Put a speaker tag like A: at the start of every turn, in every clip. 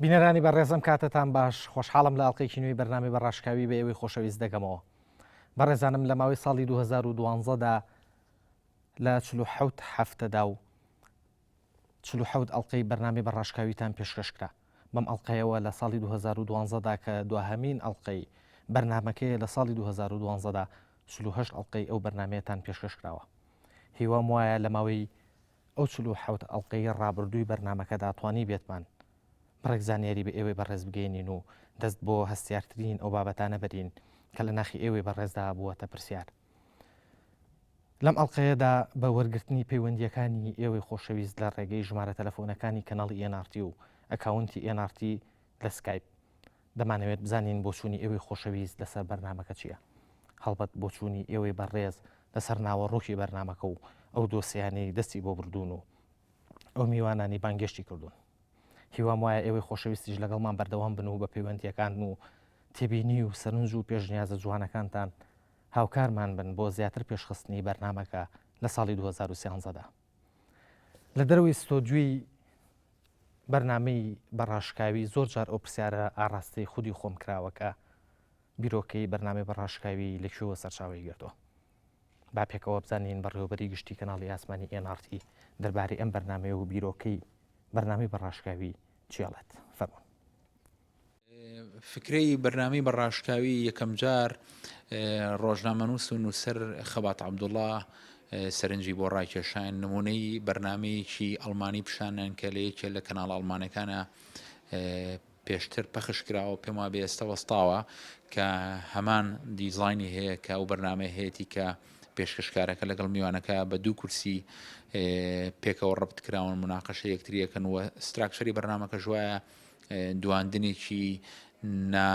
A: بینەرانی بەڕێزم کاتتان باش خۆشحاڵم لە ئەڵلقەیەکی نوێی بەرنامەی بە ڕاشکاوی بە ئێوەی خۆشەویست دەگەمەوە بەڕێزانم لە ماوەی ساڵی 2012 دا لە 47 هەفتەدا و 47 ئەڵلقەی بەرنامەی بە ڕاشکاویتان پێشکەش کرا بەم ئەڵلقەیەوە لە ساڵی 2012 دا کە دواهەمین ئەڵلقەی بەرنامەکەیە لە ساڵی 2012 دا 48 ئەڵلقەی ئەو بەرنمەیەتان پێشکەش کراوە هیوام وایە لە ماوەی ئەو 47 ئەڵلقەی ڕابردووی بەرنامەکەدا توانیبێتمان بڕێک زانیاری بە ئێوەی بەڕێز بگەیەنین و دەست بۆ هەستیارترین ئەو بابەتانە بەرین کە لە ناخی ئێوەی بەڕێزدا بووەتە پرسیار. لەم ئەڵقەیەدا بە وەرگرتنی پەیوەندییەکانی ئێوەی خۆشەویست لە ڕێگەی ژمارە تەلەفۆنەکانی کەناڵی NRT و ئەکاونتی NRT لە سکایپ دەمانەوێت بزانین بۆچوونی ئێوەی خۆشەویست لەسەر بەرنامەکە چییە؟ هەڵبەت بۆچوونی ئێوەی بەڕێز لەسەر ناوەڕۆکی بەرنامەکە و ئەو دۆسیانەی دەستی بۆ بردوون و ئەو میوانانی بانگێشتی کردوون. هیوام وایە ئێوەی خۆشەویستیش لەگەڵمان بەردەوام بن و بە پەیوەندییەکان و تێبینی و سەرنج و پێشنیازە جوانەکانتان هاوکارمان بن بۆ زیاتر پێشخستنی بەرنامەکە لە ساڵی 2013 دا. لە دەرەوەی ستۆدیۆی بەرنامەی بە ڕاشکاوی زۆر جار ئەو پرسیارە ئاڕاستەی خودی خۆم کراوە کە بیرۆکەی بەرنامەی بە ڕاشکاوی لە کوێوە سەرچاوەی گرتووە. با پێکەوە بزانین بەڕێوەبەری گشتی کەناڵی ئاسمانی NRT دەربارەی ئەم بەرنامەیە و بیرۆکەی بەرنامەی بە ڕاشکاوی چی ئەڵێت. فەرموون.
B: فکرەی بەرنامەی بە ڕاشکاوی یەکەمجار ڕۆژنامەنووس و نووسەر خەبات عەبدوڵا سەرنجی بۆ ڕاکێشاین نمونەی بەرنمەیەکی ئەڵمانی پیشانیان کە لە یەکێ لە کەناڵ ئەڵمانەکانە پێشتر پەخش کراوە پێم وابێ ئێستا وەستاوە کە هەمان دیزاینی هەیە کە ئەو بەرنامەیە هەیەی کە پێشکەشکارەکە لەگەڵ میوانەکە بە دوو کورسی پێکەوە ڕەبت کراون مناقەشە یەکتریەکەن و structure ی بەرنامەکەش وایە دواندنێکی نا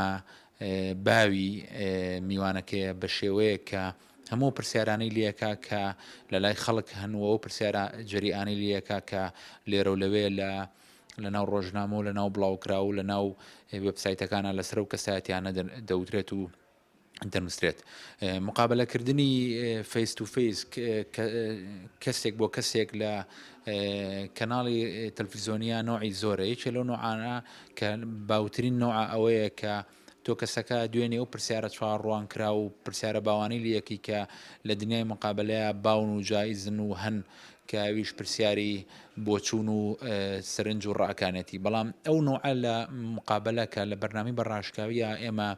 B: باوی میوانەکەیە بە شێوەیە کە هەموو پرسیارانەی لەکە کە لە لای خەڵک هەن و ئەو پرسیارە جەریئانەی لەکە کە لێرە و لەوێ لە لە ناو ڕۆژنامە و لە ناو بڵاوکراو و لە ناو وێبسایتەکانە لەسەر و کەسایەتیانە دەوترێت و دەنووسرێت. مقابلەکردنی face to face کەسێک بۆ کەسێک لە کەناڵی تەلفزیۆنیە نوعی زۆرە یەکێ لەو نوعانە کە باوترین نوع ئەوەیە کە تۆ کەسەکە دوێنێ ئەو پرسیارە چاوەڕوان کرا و پرسیارە باوانەی لەکەی کە لە دنیای مقابلەیە باون و جایزن و هەن کە ئەویش پرسیاری بۆچوون و سەرنج و ڕاکانێتی بەڵام ئەو نوعە لە مقابلە کە لە بەرنامی بە ڕاشکاویە ئێمە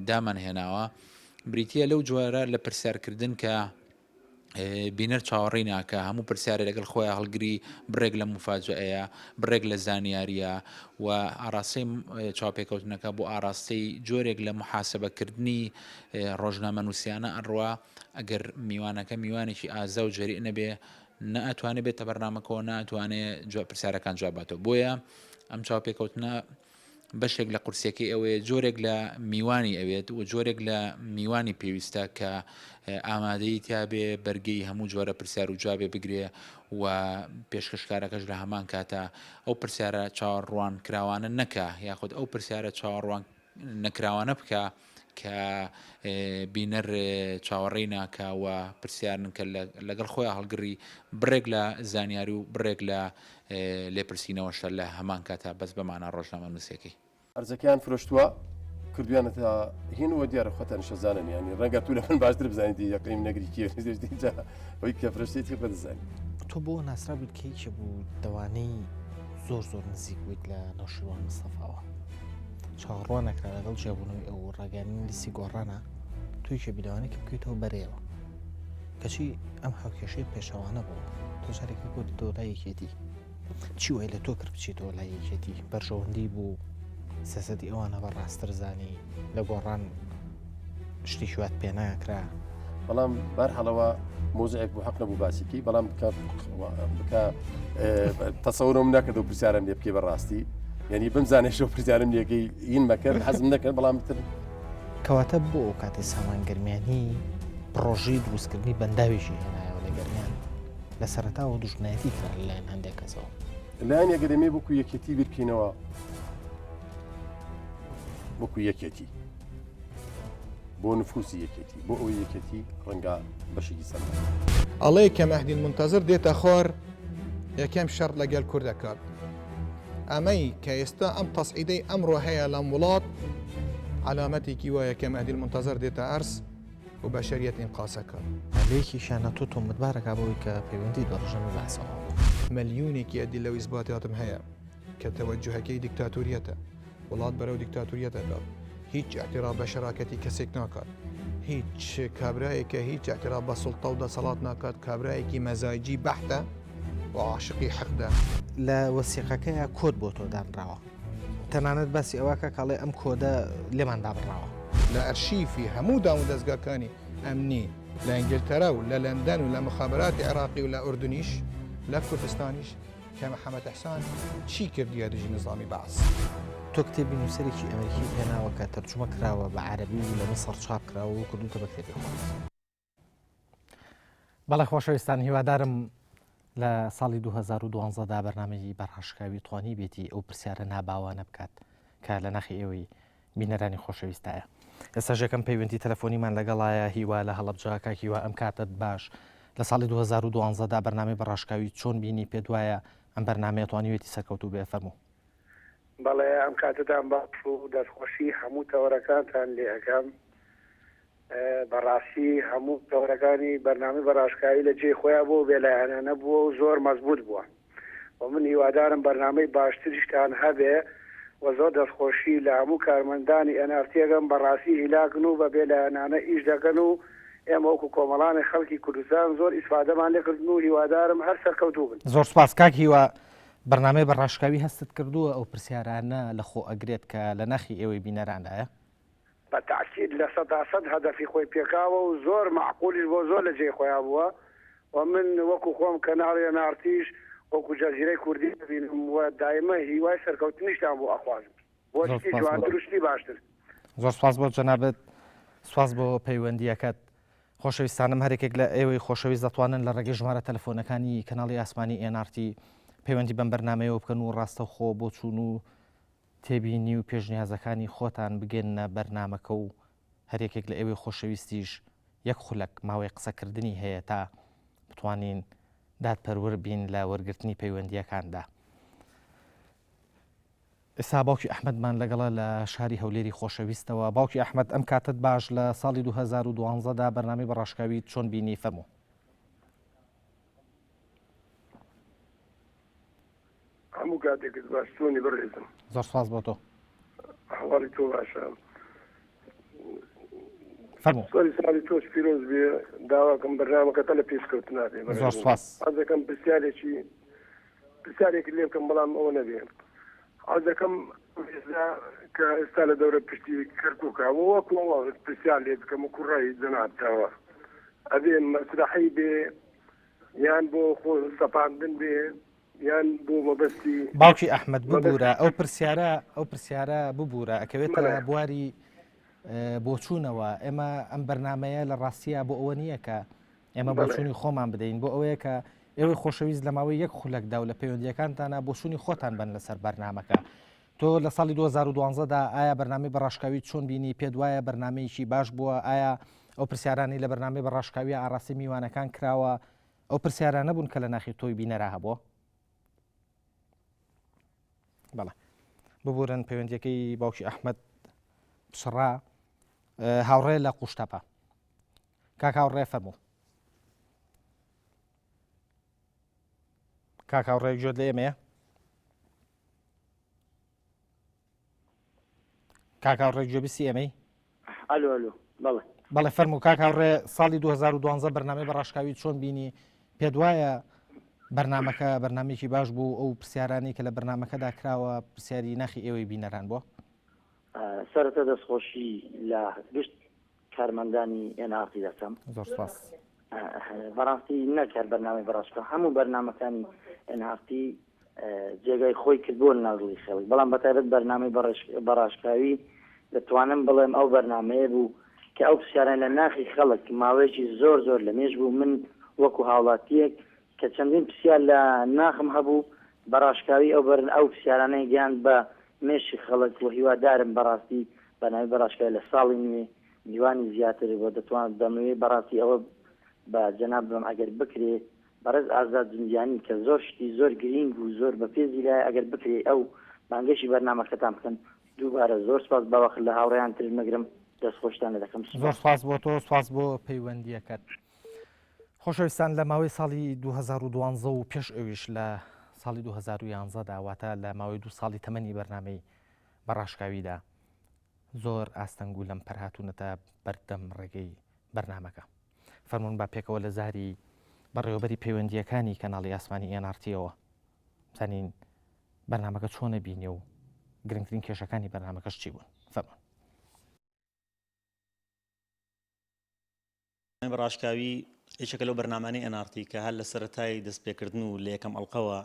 B: دامان هێناوە بریتە لەو جۆرە لە پرسیارکردن کە بینەر چاوەڕێی ناکە هەموو پرسیارێ لەگەڵ خۆیان هەڵگری بڕێک لە مفاجئەیە بڕێک لە زانیاریە و ئاراستەی چاوپێکەوتنەکە بۆ ئاراستەی جۆرێک لە محاسبەکردنی ڕۆژنامەنووسیانە ئەڕوا ئەگەر میوانەکە میوانێکی ئازا و جەریء نەبێ نەئەتوانێ بێتە بەرنامەکەەوە ناتوانێ پرسیارەکان جواباتەوە بۆیە ئەم چاوپێکەوتنە بەشێک لە قورسیەکەی ئەوەیە جۆرێک لە میوانی ئەوێت و جۆرێک لە میوانی پێویستە کە ئامادەی تیابێ بەرگەی هەموو جۆرە پرسیار و جوابێ بگرێ و پێشکەشکارەکەش لە هەمان کاتە ئەو پرسیارە چاوەڕوان کراوانە نەکا یاخود ئەو پرسیارە چاوەڕوان نەکراوانە بکە کە بینەر چاوەڕێی ناکا و پرسیارن کە لەگەڵ خۆیان هەڵگری بڕێک لە زانیاری و بڕێک لە لێپرسینەوەشە لە هەمان کاتا بەس بە مانا ڕۆژنامەنووسەکەی.
C: ئەرزەکەیان فرۆشتووە کردویانەتە هین و دیارە خۆتان شەزانن ینی ڕەنگە تو لە من باشتر بزانیت یەقیم نەگری کێ جا ئەوی کە فرۆشتێتی خۆ دەزانی.
A: تۆ بۆ ناسرا بوویت کە یەکێ بوو دەوانەی زۆر زۆر نزیک بوویت لە نەوشیروان مستەفاوە چاوەڕوان نەکرا لەگەڵ جیابوونەوەی ئەو ڕاگەیاندنی لیستی گۆڕانە تۆ یەکێ بی لەوانەی کە بکەویتەوە بەرەیەوە کەچی ئەم هاوکێشەی پێچەوانە بوو تۆ جارێکی کەوتەوە لای یەکێتی چی وای لە تۆ کرد بچیتەوە لای یەکێتی بەرژەوەندی بوو سیاسەتی ئەوانە بە ڕاستتر زانی لە گۆڕان شتێکی وات پێ ناکرا.
C: بەڵام بارحاڵەوە مۆزعێک بوو حەق نەبوو باسیکی بەڵام بکە بکە تەسەورم نەکرد و پرسیارم لێ بکەی بەڕاستی یعنی بمزانێشەوە پرسیارم لێکەی این مەکرد حەزم نەکرد بەڵام تر
A: کەواتە بۆ ئەو کاتەی سامان گەرمیانی پڕۆژەی دروستکردنی بەنداوێکی هێنایەوە لە گەرمیان لە سەرەتاوە دوژمنایەتی کرا لەلایەن هەندێک کەسەوە.
C: لایەن ئەگەر ئێمەی وەکو یەکێتی بیرکەینەوە وەکو یەکێتی بۆ نفوسی یەکێتی بۆ ئەوەی یەکێتی ڕەنگە بەشێکی سەر
D: ئەڵێ کە مەهدی المنتظر دێتە خوار یەکەم شەڕ لەگەل کورد ئەکات. ئەمەی کە ئێستا ئەم تەسعیدەی ئەمڕۆ هەیە لەم وڵات عەلامەتێکی وایە کە مەهدی المنتظر دێتە ئەرز و بەشەریەت ئینقازەکات.
A: لەیەکیشیانە تۆ تۆمەتبارەکا بەوەی کە پەیوەندیت بە ڕژێمی بەعسەوە هەبووە.
D: ملیونێکی ئەدیلە و ئیسباتاتم هەیە کە تەوەجوهەکەی دیکتاتۆریەتە، وڵات بەرەو دیکتاتۆریەت ئەبات، هیچ ئیعتیراف بە شەراکەتی کەسێک ناکات، هیچ کابرایەکە هیچ ئیعتیراف بە سوڵتە و دەسەڵات ناکات، کابرایەکی مەزاجی بەحتە و عاشقی حقدە.
A: لە وەسیقەکەیا کۆد بۆ تۆ دانراوە. تەنانەت باسی ئەوە کە کاڵێ ئەم کۆدە لێمان دابڕاوە.
D: لە ئەرشیفی هەموو دامودەزگاکانی ئەمنی لە ئینگلتەرا و لە لەندەن و لە مخابراتی عێراقی و لە ئوردنیش لە کوردستانیش کە محەمەد ئیحسان چی کردیە دژی نزامی بەعس.
A: تۆ کتێبی نووسەرێکی ئەمریکیت هێناوە کە تەرجومە کراوە بە عەرەبی و لە میسڕ چاپ کراوە و کردووتە بە کتێبی خۆت. بەڵێ خۆشەویستان هیوادارم لە ساڵی 2012 دا بەرنامەی بەڕاشکاوی توانی بێتی ئەو پرسیارە ناباوانە بکات کە لە ناخی ئێوەی بینەرانی خۆشەویستایە. ئێستاش یەکەم پەیوەندی تەلەفۆنیمان لەگەڵایە هیوا لە هەڵەبجە کاک هیوا ئەم کاتەت باش لە ساڵی 2012 دا بەرنامەی بەڕاشکاوی چۆن بینی پێت وایە ئەم بەرنامەیە توانیوێتی سەرکەوتوو بێ فەرموو.
E: بەڵێ ئەم کاتەتان باش و دەستخۆشی هەموو تەوەرەکانتان لێ ئەکەم بەڕاستی هەموو تەوەرەکانی بەرنامەی بەڕاشکاوی لە جێی خۆیا بووە و بێلایەنانە بووە و زۆر مەزبووت بووە و من هیوادارم بەرنامەی باشتریشتان هەبێ و زۆر دەستخۆشی لە هەموو کارمەندانی ئێن ئاڕ تی ئەکەم بەڕاستی هیلاکن و بە بێلایەنانە ئیش دەکەن و ئێمە وەکو کۆمەڵانی خەڵکی کوردستان زۆر ئیسفادەمان لێ کردن و هیوادارم هەر سەرکەوتوو بن.
A: زۆر سوپاس کاک هیوا، بەرنامەی بە ڕاشکاوی هەستت کردووە ئەو پرسیارانە لە خۆ ئەگرێت کە لە ناخی ئێوەی بینەراندایە؟
E: بە تەئکید 100% هەدەفی خۆی پێکاوە و زۆر مەعقولیش بووە زۆر لە جێی خۆیا بووە و من وەکو خۆم کەناڵی ئێن ئاڕ تیش وەکو جەزیرەی کوردی دەبینم و دایمە هیوای سەرکەوتنیشتان بۆ ئەخوازم بۆ
A: زۆر
E: شتی
A: سوپاس بۆ
E: جوانتر و شتی باشتر.
A: زۆر سوپاس بۆ جەنابت سوپاس بۆ پەیوەندییەکەت. خۆشەویستانم هەرێکێک لە ئێوەی خۆشەویست دەتوانن لە ڕێگەی ژمارە تەلەفۆنەکانی کەناڵی ئاسمانی ئێن ئاڕ تی پەیوەندی بەم بەرنامەیەوە بکەن و ڕاستەوخۆ بۆچوون و تێبینی و پێشنیازەکانی خۆتان بگەننە بەرنامەکە و هەریەکێک لە ئێوەی خۆشەویستیش یەک خولەک ماوەی قسەکردنی هەیە تا بتوانین دادپەروەر بین لە وەرگرتنی پەیوەندییەکاندا. ئێستا باوکی ئەحمەدمان لەگەڵە لە شاری هەولێری خۆشەویستەوە. باوکی ئەحمەد ئەم کاتەت باش لە ساڵی 2012 دا بەرنامەی بەڕاشکاویت چۆن بینی فەرموو.
F: هەموو کاتێکت باش چۆنی بەڕێزم.
A: زۆر سپاس بۆ تۆ.
F: ئەحواڵی تۆ باشە.
A: فەرموو.
F: ساڵی ساڵی تۆش پیرۆز بێ داواکەم بەرنامەکەتە لە پێشکەوتنا بێ
A: زۆر سپاس.
F: حەزەکەم پرسیارێکی پرسیارێکت لێ بکەم بەڵام ئەوە نەبێ حەزەکەم ئێستا کە ئێستا لە دەورە پشتی کەرکووکە وەکو ئەوە پرسیار لێ بکەم و کوڕای جەنابتەوە ئەبێ مەسرحی بێ یان بۆ خۆ سەپاندن بێ یان بۆ مەبەستی
A: باوکی ئەحمد ببوورە ئەو پرسیارە ئەو پرسیارە ببوورە ئەکەوێتە بواری بۆچوونەوە ئێمە ئەم بەرنمەیە لە ڕاستیە بۆ ئەوە نییە کە ئێمە بۆچوونی خۆمان بدەین بۆ ئەوەیە کە ئێوەی خۆشەویست لە ماوەی یەک خولەکدا و لە پەیوەندیەکانتانە بۆچوونی خۆتان بن لەسەر بەرنمەکە تۆ لە ساڵی 2012 دا ئایا بەرنامەی بەڕاشکاوی چۆن بینی پێت وایە بەرنمەیەکی باش بووە ئایا ئەو پرسیارانەی لە بەرنامەی بەڕاشکاویە ئاراستەی میوانەکان کراوە ئەو پرسیارانە بوون کە لە ناخی تۆی بینەرا هەبووە؟ بەڵێ ببورن پەیوەندیەکەی باوکی ئەحمد پچڕا هاوڕێ لە قوشتەپە کاک هاوڕێ فەرموو کاک هاوڕێ گوێت لە ئێمەیە کاک هاوڕێ گوێبیستی ئێمەی؟
G: ئەلۆ ئەلۆ بەڵێ.
A: بەڵێ فەرموو کاک هاوڕێ ساڵی 2012 بەرنامەی بە ڕاشکاوی چۆن بینی پێت وایە بەرنمەکە بەرنمێکی باش بوو ئەو پرسیارانی کە لە بەرنمەکەدا کراوە پرسیاری ناخی ئێوەی بینەران بووە
G: سەرەتا دەستخۆشی لە گشت کارمەندانی ئێن ئاڕ تی دەکەم.
A: زۆر سپاس.
G: بەڕاستی نەک هەر بەرنامەی بەڕاشکاو هەموو بەرنامەکانی ئێن ئاڕ تی جێگای خۆی کردبووە لەناو دڵی خەڵک، بەڵام بەتایبەت بەرنامەی بەڕاشکاوی دەتوانم بڵێم ئەو بەرنامەیە بوو کە ئەو پرسیارانە لە ناخی خەڵک ماوەیەکی زۆر زۆر لەمێژ بوو من وەکو هاوڵاتییەک کە چەندین پرسیار لە ناخم هەبوو بەڕاشکاوی ئەو ئەو پرسیارانەی گەیاند بە مێشکی خەڵک و هیوادارم بەڕاستی بەرنامەی بەڕاشکاوی لە ساڵی نوێ میوانی زیاتر و دەتوان دەمەوێ بەڕاستی ئەوە بە جەناب بڵێم ئەگەر بکرێ. بەڕێز ئازاد جندیانی کە زۆر شتی زۆر گرینگ و زۆر بەپێزی لایە ئەگەر بکرێ ئەو بانگێشی بەرنامەکەتان بکەن دووبارە زۆر سپاس با وەخت لە هاوڕێیان تر نەگرم دەست خۆشتان لێ دەکەم
A: زۆر
G: سپاس.
A: سپاس بۆ تۆ سپاس بۆ پەیوەندیەکەت. خۆشەویستان لە ماوەی ساڵی 2012 و پێش ئەویش لە ساڵی 2011 دا واتە لە ماوەی دوو ساڵی تەمەنی بەرنامەی بەڕاشکاویدا زۆر ئاستەنگ و لەمپەر هاتوونەتە بەردەم ڕێگەی بەرنامەکە. فەرموون با پێکەوە لە زاری بەڕێوەبەری پەیوەندییەکانی کەناڵی ئاسمانی ئێن ئاڕ تیەوە بزانین بەرنامەکە چۆنە بینێ و گرنگترین کێشەکانی بەرنامەکەش چی بوون. فەرموون.
H: بە ڕاشکاوی یەکێکە لەو بەرنامانەی ئێن ئاڕ تی کە هەر لە سەرەتای دەستپێکردن و لە یەکەم ئەڵقەوە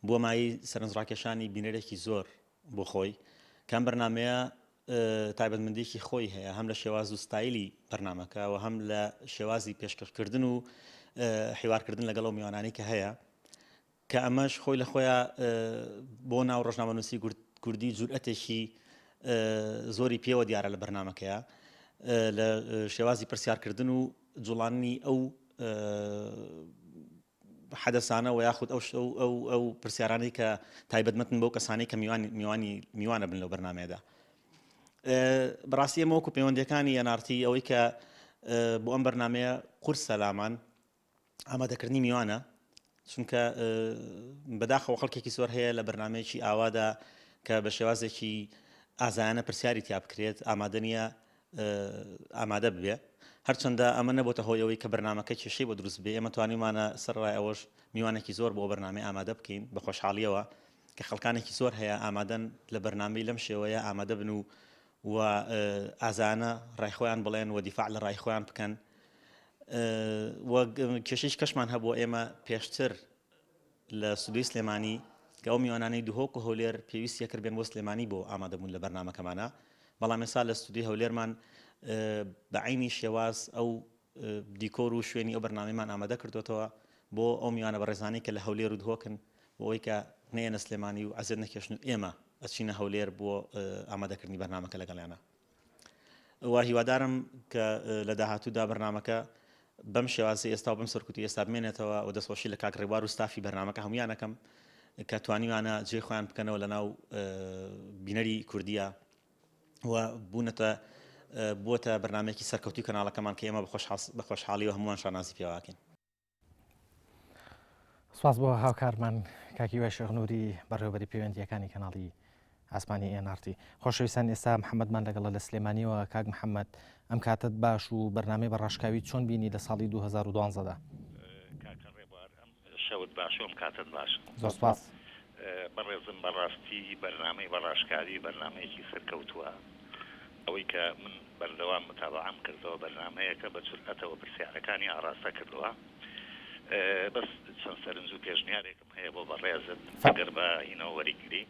H: بووە مایەی سەرنجڕاکێشانی بینەرێکی زۆر بۆ خۆی کە ئەم بەرنامەیە تایبەتمەندیەکی خۆی هەیە هەم لە شێواز و ستایلی بەرنامەکە و هەم لە شێوازی پێشکەشکردن و حیوارکردن لەگەڵ ئەو میوانانەی کە هەیە کە ئەمەش خۆی لە خۆیان بۆ ناو ڕۆژنامەنووسی کوردی جورئەتێکی زۆری پێوە دیارە لە بەرنمەکەیە لە شێوازی پرسیارکردن و جوڵانی ئەو حەدەسانە و یاخود ئەو ئەو ئەو پرسیارانەی کە تایبەتمەندن بەو کەسانەی کە میوانی میوانی میوانە بن لەو بەرنمەیەدا بەڕاستی ئێمە وەکو پەیوەندەکانی ئەنارتی ئەوەی کە بۆ ئەم بەرنمەیە قورسە لامان ئامادەکردنی میوانە چونکە بەداخەوە خەڵکێکی زۆر هەیە لە بەرنمەیەکی ئاوادا کە بە شێوازێکی ئازایانە پرسیاری تیا بکرێت ئامادە نییە ئامادە ببێ هەرچەندە ئەمە نەبۆتە هۆی ئەوەی کە بەرنمەکە کێشەی بۆ دروست بێ ئێمە توانیمانە سەرڕای ئەوەش میوانێکی زۆر بۆ بەرنامەی ئامادە بکەین بە خۆشحاڵیەوە کە خەڵکانێکی زۆر هەیە ئامادەن لە بەرنامەی لەم شێوەیە ئامادە بن و و ئازانە ڕای خۆیان بڵێن و دیفاع لە ڕای خۆیان بکەن و کێشەی کەشمان هەبوو ئێمە پێشتر لە ستودیۆی سلێمانی کە ئەو میوانانەی دهۆک و هەولێر پێویستیە کرد بێن بۆ سلێمانی بۆ ئامادەبوون لە بەرنامەکەمانە بەڵام ئێستا لە ستودیۆی هەولێرمان بە عینی شێواز ئەو دیکۆر و شوێنی ئەو بەرنامەیمان ئامادە کردوێتەوە بۆ ئەو میوانە بەڕێزانەی کە لە هەولێر و دهۆکن بۆ ئەوەی کە نەیەنە سلێمانی و ئەزیەت نەکێشن و ئێمە ئەچینە هەولێر بۆ ئامادەکردنی بەرنامەکە لەگەڵیانە. و هیوادارم کە لە داهاتوودا بەرنامەکە بەم شێوازی ئێستا و بەم سەرکوتی ئێستا بمێنێتەوە و دەستخۆشی لە کاک ڕێبوار و ستافی بەرنامەکە هەمویان ئەکەم کە توانیوانە جێی خۆیان بکەنەوە لە ناو بینەری کوردیە و بوونەتە بووەتە بەرنمەیەکی سەرکەوتوی کەناڵەکەمان کە ئێمە بە خۆشحاڵی و هەمووان شانازی پێواکەین.
A: سپاس بۆ هاوکارمان کاک هیوای شێخ نوری بەڕێوەبەری پەیوەندییەکانی کەناڵی ئاسمانی NRT خۆشەویستان ئێستا محەممەدمان لەگەڵە لە سلێمانیەوە کاک محەممەد ئەم کاتت باش و بەرنامەی بە ڕاشکاوی چۆن بینی لە ساڵی 2012 دا
I: کاکە ڕێبوار ئەم شەوت باش و ئەم کاتت باش.
A: زۆر سپاس.
I: بەڕێزم بەڕاستی بەرنامەی بەڕاشکاوی بەرنامەیەکی سەرکەوتووە ئەوەی کە من بەردەوام متابەعەم کردەوە بەرنامەیەکە بە جورئەتەوە پرسیارەکانی ئاڕاستە کردووە بەس چەند سەرنج و پێشنیارێکم هەیە بۆ بەڕێزت ئەگەر بە هینەوە وەریگری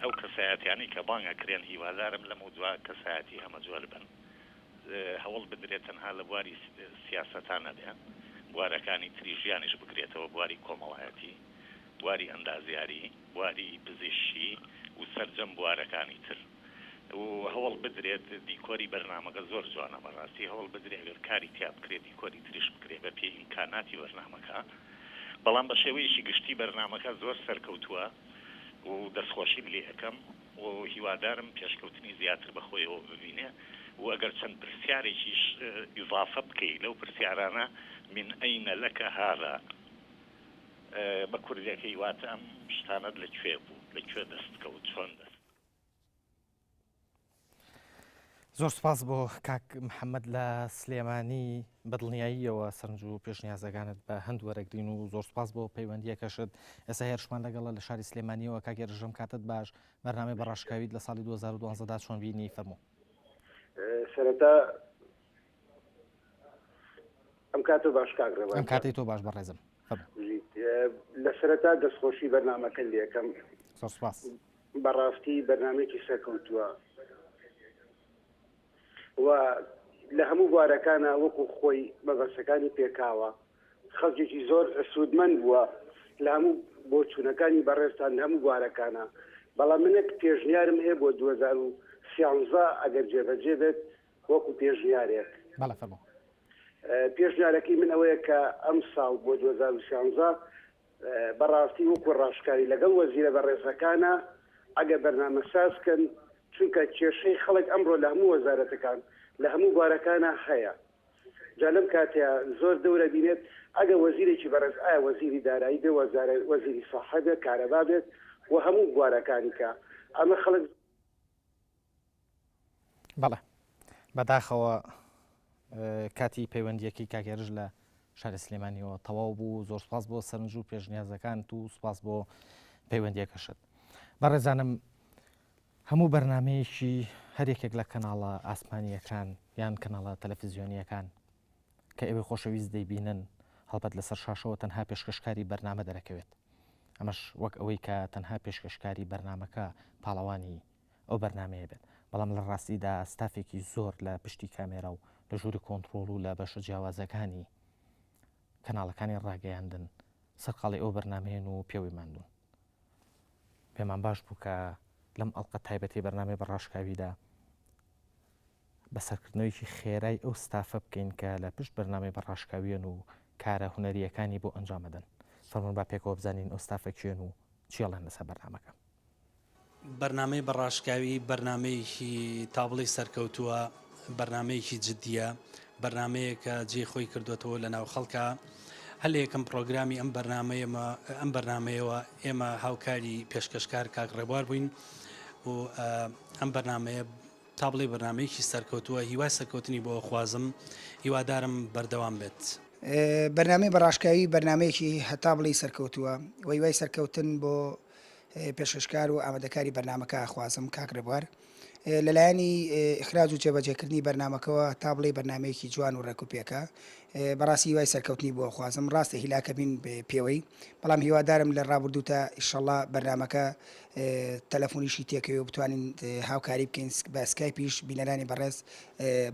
I: ئەو کەسایەتیانەی کە بانگ ئەکرێن هیوادارم لەمەودوا کەسایەتی هەمەجۆر بن هەوڵ بدرێت تەنها لە بواری سیاسەتا نەبێ بوارەکانی تری ژیانیش بگرێتەوە بواری کۆمەڵایەتی بواری ئەندازیاری بواری پزیشکی و سەرجەم بوارەکانی تر و هەوڵ بدرێت دیکۆری بەرنامەکە زۆر جوانە بەڕاستی هەوڵ بدرێت ئەگەر کاری تیا بکرێت دیکۆری تریش بکرێت بە پێی ئیمکاناتی بەرنامەکە بەڵام بە شێوەیەکی گشتی بەرنامەکە زۆر سەرکەوتووە و دەستخۆشیم لێ ئەکەم و هیوادارم پێشکەوتنی زیاتر بە خۆیەوە ببینێ و ئەگەر چەند پرسیارێکیش ئیزافە بکەی لەو پرسیارانە من این لک هذا بە کوردیەکەی واتە ئەم شتانەت لە کوێ بوو لە کوێ دەست کەوت چۆن دەست
A: زۆر سپاس بۆ کاک محەممەد لە سلێمانی بەدڵنیاییەوە سەرنج و پێشنیازەکانت بە هەند وەرەگرین و زۆر سپاس بۆ پەیوەندیەکەشت ئێستا هێرشمان لەگەڵە لە شاری سلێمانیەوە کاک هێرشم کاتت باش بەرنامەی بەڕاشکاویت لە ساڵی 2012 دا چۆن بینی فەرموو.
E: سەرەتا ئەم کاتە باش کاک ڕێباز
A: ئەم کاتەی تۆ باش بەڕێزم
E: لە سەرەتا دەستخۆشی بەرنامەکە لەکەم
A: زۆر سپاس
E: بەڕاستی بەرنامەیەکی سەرکەوتووە و لە هەموو بوارەکانە وەکو خۆی مەبەستەکانی پێکاوە خەڵکێکی زۆر سوودمەند بووە لە هەموو بۆچوونەکانی بەڕێزتان لە هەموو بوارەکانە بەڵام منێک پێشنیارم هەیە بۆ 2013 ئەگەر جێبەجێ بێت وەکو پێشنیارێک
A: بەڵێ فەرموو.
E: پێشنیارەکەی من ئەوەیە کە ئەمساڵ بۆ 2013 بەڕاستی وەکو ڕاشکاوی لەگەڵ وەزیرە بەڕێزەکانا ئەگەر بەرنامە ساز کەن چونکە کێشەی خەڵک ئەمڕۆ لە هەموو وەزارەتەکان لە هەموو بوارەکانا هەیە جا لەم کاتەیا زۆر دەورە بینێت ئەگەر وەزیرێکی بەڕێز ئایا وەزیری دارایی بێ وەزیری سەحە بێت کارەبا بێت و هەموو بوارەکانی کە ئەمە خەڵک
A: بەڵێ بەداخەوە کاتی پەیوەندیەکەی کاک هێرش لە شاری سلێمانیەوە تەواو بوو زۆر سپاس بۆ سەرنج و پێشنیازەکانت و سپاس بۆ پەیوەندیەکەشت بەڕێزانم هەموو بەرنمەیەکی هەر یەکێک لە کەناڵە ئاسمانیەکان یان کەناڵە تەلەفزیۆنیەکان کە ئێوەی خۆشەویست دەیبینن هەڵبەت لەسەر شاشەوە تەنها پێشکەشکاری بەرنامە دەرەکەوێت ئەمەش وەک ئەوەی کە تەنها پێشکەشکاری بەرنمەکە پاڵەوانی ئەو بەرنامەیە بێت، بەڵام لە ڕاستیدا ستافێکی زۆر لە پشتی کامێرا و لە ژووری کۆنتڕۆڵ و لە بەشە جیاوازەکانی کەناڵەکانی ڕاگەیاندن سەرقاڵی ئەو بەرنامەیەن و پێوەی ماندوون. پێمان باش بوو کە لەم ئەڵقە تایبەتی بەرنامەی بە ڕاشکاویدا بەسەرکردنەوەیەکی خێرای ئەو ستافە بکەین کە لە پشت بەرنامەی بە ڕاشکاویەن و کارە هونەرییەکانی بۆ ئەنجامەدەن. فەرموون با پێکەوە بزانین ئەو ستافە کێن و چی ئەڵێن لەسەر بەرنامەکە.
J: بەرنامەی بە ڕاشکاوی بەرنامەیەکی تا بڵێی سەرکەوتووە، بەرنامەیەکی جدییە، بەرنامەیەکە جێی خۆی کردووەتەوە لە ناو خەڵکا. هەر لە یەکەم پڕۆگرامی ئەم بەرنامەیەمە ئەم بەرنامەیەوە ئێمە هاوکاری پێشکەشکار کاک ڕێبوار بووین و ئەم بەرنامەیە تا بڵێی بەرنامەیەکی سەرکەوتووە، هیوای سەرکەوتنی بۆ ئەخوازم، هیوادارم بەردەوام بێت.
K: بەرنامەی بە ڕاشکاوی بەرنامەیەکی هەتا بڵێی سەرکەوتووە و هیوای سەرکەوتن بۆ پێشکەشکار و ئامادەکاری بەرنامەکە ئەخوازم کاک ڕێبوار لەلایەنی ئیخراج و جێبەجێکردنی بەرنامەکەوە تا بڵێی بەرنامەیەکی جوان و ڕێکوپێکە بەڕاستی هیوای سەرکەوتنی بۆ ئەخوازم ڕاستە هیلاکە بین پێوەی بەڵام هیوادارم لە ڕابردووتا ئیشەڵا بەرنامەکە تەلەفۆنیشی تێکەوێ و بتوانین هاوکاری بکەین بە سکایپیش بینەرانی بەڕێز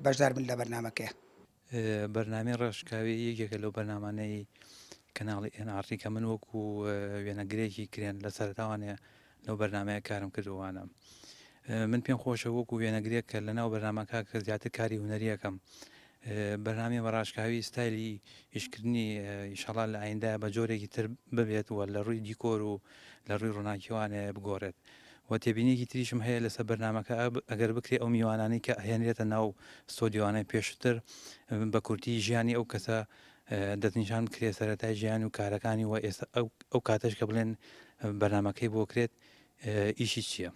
K: بەشدار بن لە بەرنامەکەیا.
L: بەرنامەی ڕاشکاوی یەکێکە لەو بەرنامانەی کەناڵی ئێن ئاڕ تی کە من وەکو وێنەگرێکی کرێن لە سەرەتاوانێ لەو بەرنامەیە کارم کردووانە من پێم خۆشە وەکو وێنەگرێک کە لەناو بەرنامەکە کە زیاتر کاری هونەریەکەم بەرنامەی بەڕاشکاوی ستایلی ئیشکردنی ئیشەڵا لە ئایندە بە جۆرێکی تر ببێت و لە ڕووی دیکۆر و لە ڕووی ڕووناکیوانێ بگۆڕێت و تێبینیەکی تریشم هەیە لەسەر بەرنامەکە ئەگەر بکرێ ئەو میوانانەی کە ئەهێنرێتە ناو ستۆدیۆانە پێشتر بە کورتی ژیانی ئەو کەسە دەستنیشان بکرێت سەرەتای ژیان و کارەکانی و ئێستا ئەو کاتەش کە بڵێن بەرنامەکەی بۆ کرێت ئیشی چییە؟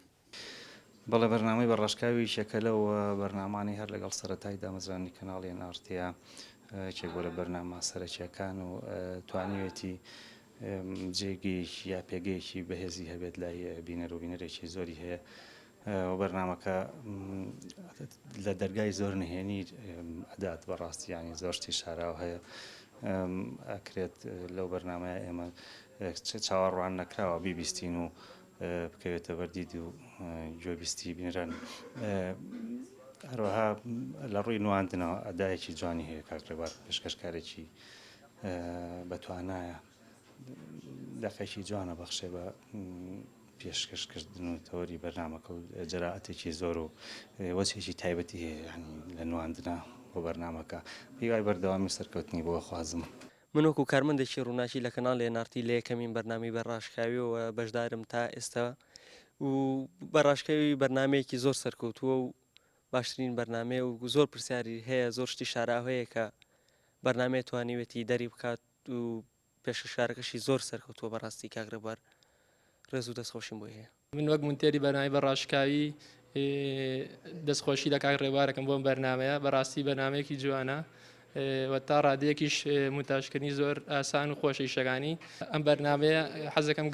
M: بەڵێ بەرنامەی بە ڕاشکاوی یەکێکە لەو بەرنامانەی هەر لەگەڵ سەرەتای دامەزراندنی کەناڵی ئێن ئاڕ تیە یەکێک بووە لە بەرنامە سەرەکییەکان و توانیوێتی جێگەیەکی یا پێگەیەکی بەهێزی هەبێت لای بینەر و بینەرێکی زۆری هەیە و بەرنامەکە لە دەرگای زۆر نهێنی ئەدات بەڕاستی ینی زۆر شتی شاراوە هەیە ئەکرێت لەو بەرنمەیە ئێمە چاوەڕوان نەکراوە بیبیستین و بکەوێتە بەردید و گوێبیستی بینران هەروەها لە ڕووی نواندنەوە ئەدایەکی جوانی هەیە کاک ڕێبار پێشکەشکارێکی بەتوانایە دەقێکی جوانە بەخشێ بە پێشکەشکردن و تەوەری بەرنامەکە و جەرائەتێکی زۆر و وەچێکی تایبەتی هەیە یعنی لە نواندنە بۆ بەرنامەکە هیوای بەردەوامی و سەرکەوتنی بۆ خوازم.
N: من وەکو کارمەندێکی ڕووناکی لە کەناڵی ئێن ئاڕ تی لە یەکەمین بەرنامەی بە ڕاشکاویەوە بەشدارم تا ئێستا و بە ڕاشکاوی بەرنامەیەکی زۆر سەرکەوتووە و باشترین بەرنامەیە و زۆر پرسیاری هەیە زۆر شتی شاراوە هەیە کە بەرنامەیە توانیوێتی دەری بکات و پێشکەشکارەکەشی زۆر سەرکەوتووە بەڕاستی کاک ڕێبوار ڕێز و دەستخۆشیم بۆی هەیە.
O: من وەک مونتێری بەرنامەی بە ڕاشکاوی دەستخۆشی لە کاک ڕێبوارەکەم بۆم بەرنامەیە بەڕاستی بەرنامەیەکی جوانە و تا ڕادەیەکیش مونتاژکردنی زۆر ئاسان و خۆشە ئیشەکانی ئەم بەرنامەیە حەزەکەم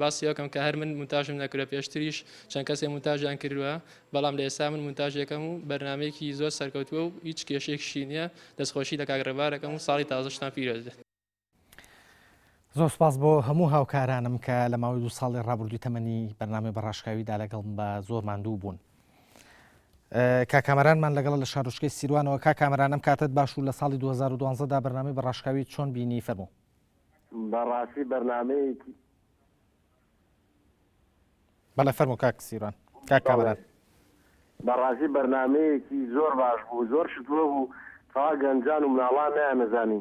O: باسی ئەوکەم کە هەر من مونتاژم نەکردوە پێشتریش چەند کەسێ مونتاژیان کردووە بەڵام لە ئێستا من مونتاژێکەم و بەرنامەیەکی زۆر سەرکەوتووە و هیچ کێشەیەکیشی نییە دەستخۆشی لە کاک ڕێبوارەکەم و ساڵی تازەشتان پیرۆز بێت.
A: زۆر سپاس بۆ هەموو هاوکارانم کە لە ماوەی دوو ساڵی ڕابردووی تەمەنی بەرنامەی بەڕاشکاویدا لەگەڵم بە زۆر ماندوو بوون. کاک کامەرانمان لەگەڵە لە شارۆچکەی سیروانەوە کاک کامەران ئەم کاتەت باش و لە ساڵی 2012 دا بەرنامەی بەڕاشکاوی چۆن بینی فەرموو.
P: بەڕاستی بەرنامەیەکی.
A: بەڵێ فەرموو کاک سیروان کاک کامەران.
P: بەڕاستی بەرنامەیەکی زۆر باش بوو زۆر شت هەبوو. تەوا گەنجان و مناڵان نەیانەزانی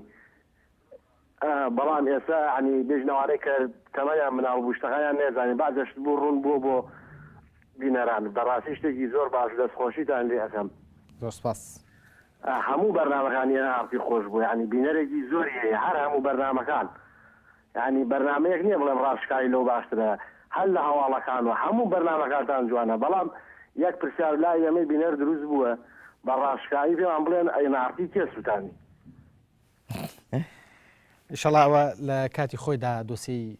P: ئە بەڵام ئێستا یەعنی بێژن ئەوانەی کە تەمەنیان مناڵ بوو شتەکانیان نەیەزانی بەعزێ شت بوو ڕوون بووە بۆ بینەران بەڕاستی شتێکی زۆر باش دەست خۆشیتان لێ ئەکەم.
A: زۆر سپاس.
P: هەموو بەرنامەکانی ئێن ئاڕ تی خۆش بوو یەعنی بینەرێکی زۆری هەیە هەر هەموو بەرنامەکان یەعنی بەرنامەیەک نیە بڵێم ڕاشکاوی لەو باشترە هەر لە هەواڵەکان و هەموو بەرنامەکانتان جوانە بەڵام یەک پرسیار لای ئێمەی بینەر دروست بووە بە ڕاشکاوی پێمان بڵێن ئێن ئاڕ تی کێ سوتانی؟
A: ئیشەڵا ئەوە لە کاتی خۆیدا دۆسیەی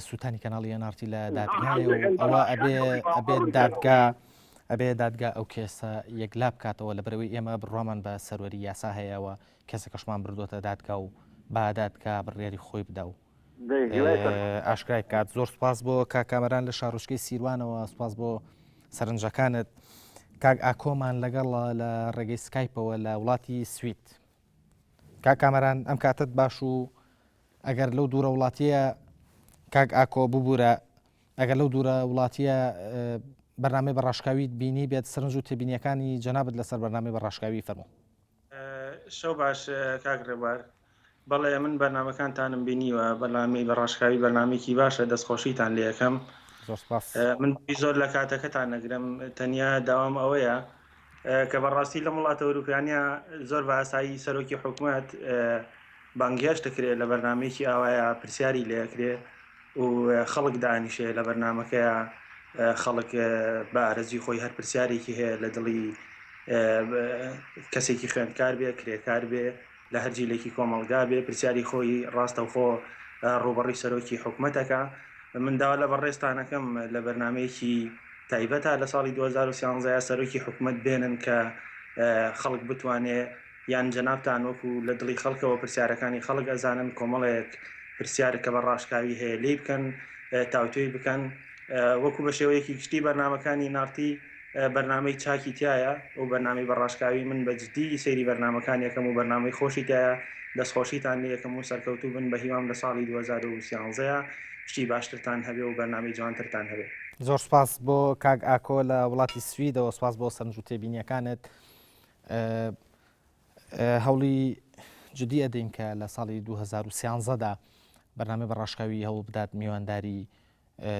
A: سووتانی کەناڵی NRT لە دادگایە و ئەوە ئەبێ ئەبێت دادگا ئەبێ دادگا ئەو کێسە یەکلا بکاتەوە لە بەرەوەی ئێمە بڕوامان بە سەروەری یاسا هەیەەوە کەسەکەشمان بردوێتە دادگا و با دادگا بڕیاری خۆی بدا و ئاشکرای بکات زۆر سپاس بۆ کاکامەران لە شارۆچکەی سیروانەوە سپاس بۆ سەرنجەکانت کاک ئاکۆمان لەگەڵ لە ڕێگەی سکایپەوە لە وڵاتی سوید کاک کامەران ئەم کاتت باش و ئەگەر لەو دوورە وڵاتیە کاک ئاکۆ ببوورە ئەگەر لەو دوورە وڵاتیە بەرنامەی بە ڕاشکاویت بینی بێت سەرنج و تێبینیەکانی جەنابت لەسەر بەرنامەی بە ڕاشکاوی فەرموو.
Q: شەو باش کاک ڕێبوار بەڵێ من بەرنامەکانتانم بینیوە بەرنامەی بە ڕاشکاوی بەرنامەیەکی باشە دەستخۆشیتان لێ ئەکەم
A: زۆر سپاس.
Q: من زۆر لە کاتەکەتان نەگرم تەنیا داوام ئەوەیە کە بەڕاستی لەم وڵاتە ئەوروپیانە زۆر بە ئاسایی سەرۆکی حکومەت بانگهێشت دەکرێ لە بەرنامەیەکی ئاوایە پرسیاری لێ ئەکرێ و خەڵک دانیشێ لە بەرنامەکەیە خەڵک بە ئارەزوی خۆی هەر پرسیارێکی هەیە لە دڵی کەسێکی خوێندکار بێ کرێکار بێ لە هەر جیلێکی کۆمەڵگا بێ پرسیاری خۆی ڕاستەوخۆ ڕووبەڕووی سەرۆکی حکومەتەکە من داوا لە بەڕێزتانەکەم لە بەرنمەیەکی تایبەتە لە ساڵی 2013 سەرۆکی حکومەت بێنن کە خەڵک بتوانێ یان جەنابتان وەکو لە دڵی خەڵکەوە پرسیارەکانی خەڵک ئەزانن کۆمەڵێک پرسیار کە بە ڕاشکاوی هەیە لێی بکەن تاوتوێی بکەن وەکو بە شێوەیەکی گشتی بەرنمەکانی نارتی بەرنامەی چاکی تیایە و بەرنامەی بە ڕاشکاوی من بە جدی سەیری بەرنامەکان یەکەم و بەرنامەی خۆشی تیایە دەستخۆشیتان لێ یەکەم و سەرکەوتوو بن بە هیوام لە ساڵی 2013 شتی باشترتان هەبێ و بەرنامەی جوانترتان هەبێ.
A: زۆر سوپاس بۆ کاک ئاکۆ لە وڵاتی سویدەوە سوپاس بۆ سەرنج و تێبینیەکانت هەوڵی جدی ئەدەین کە لە ساڵی 2013 دا بەرنامەی بە ڕاشکاوی هەوڵ بدات میوانداری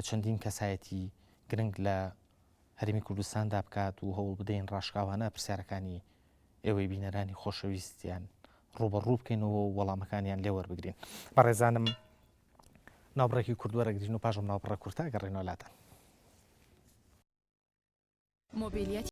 A: چەندین کەسایەتی گرنگ لە هەرێمی کوردستاندا بکات و هەوڵ بدەین ڕاشکاوانە پرسیارەکانی ئێوەی بینەرانی خۆشەویستیان ڕووبەڕوو بکەینەوە و وەڵامەکانیان لێ وەربگرین. بەڕێزانم ناوبڕێکی کورت وەرەگرین و پاش ئەم ناوبڕە کورتە ئەگەڕێینەوە لاتان.
R: مۆبیلیەتی.